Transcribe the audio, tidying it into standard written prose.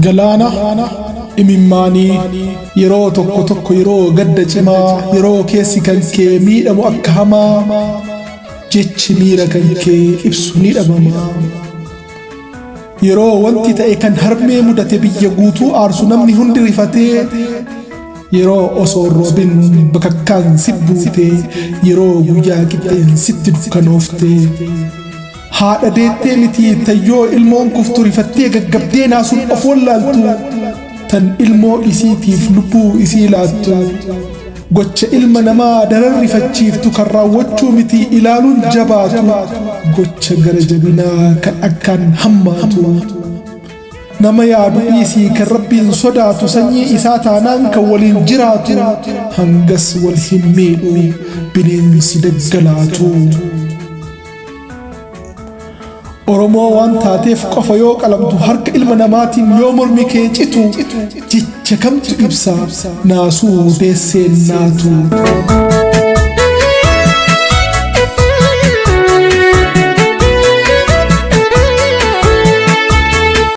Galaana imimmaanii yeroo tokko tokko yeroo gadda cimaa yeroo keessi kan kee miidhamu akka hamaa jechi miira kan kee ibsu ni dhabama. Yeroo wanti ta'e kan harmee mudate biyya guutuu aarsu namni hundi rifatee yeroo osoo hin roobin bakakkaan si buute yeroo guyyaa qixxeen sitti dukkanoofte. Haadha deettee miti tan yoo ilmoon kuftu rifattee gaggabdee naasuun of wallaaltu tan ilmoo isiitiif lubbuu isii laattu gocha ilma namaa daran rifachiiftu kan raawwachuu miti ilaaluun jabaatu gocha gara jabinaa kan akkaan hammaatu. Nama yaadu dhiisii kan Rabbiin sodaatu sanyii isaa taanaan kan waliin jiraatu hangas wal hin miidhu bineensi daggalaatu. Oromoo waan taateef qofa yoo qalamtu harka ilma namaatiin yoo mormi kee citu jecha kamtu ibsa naasuu deesseen naatu.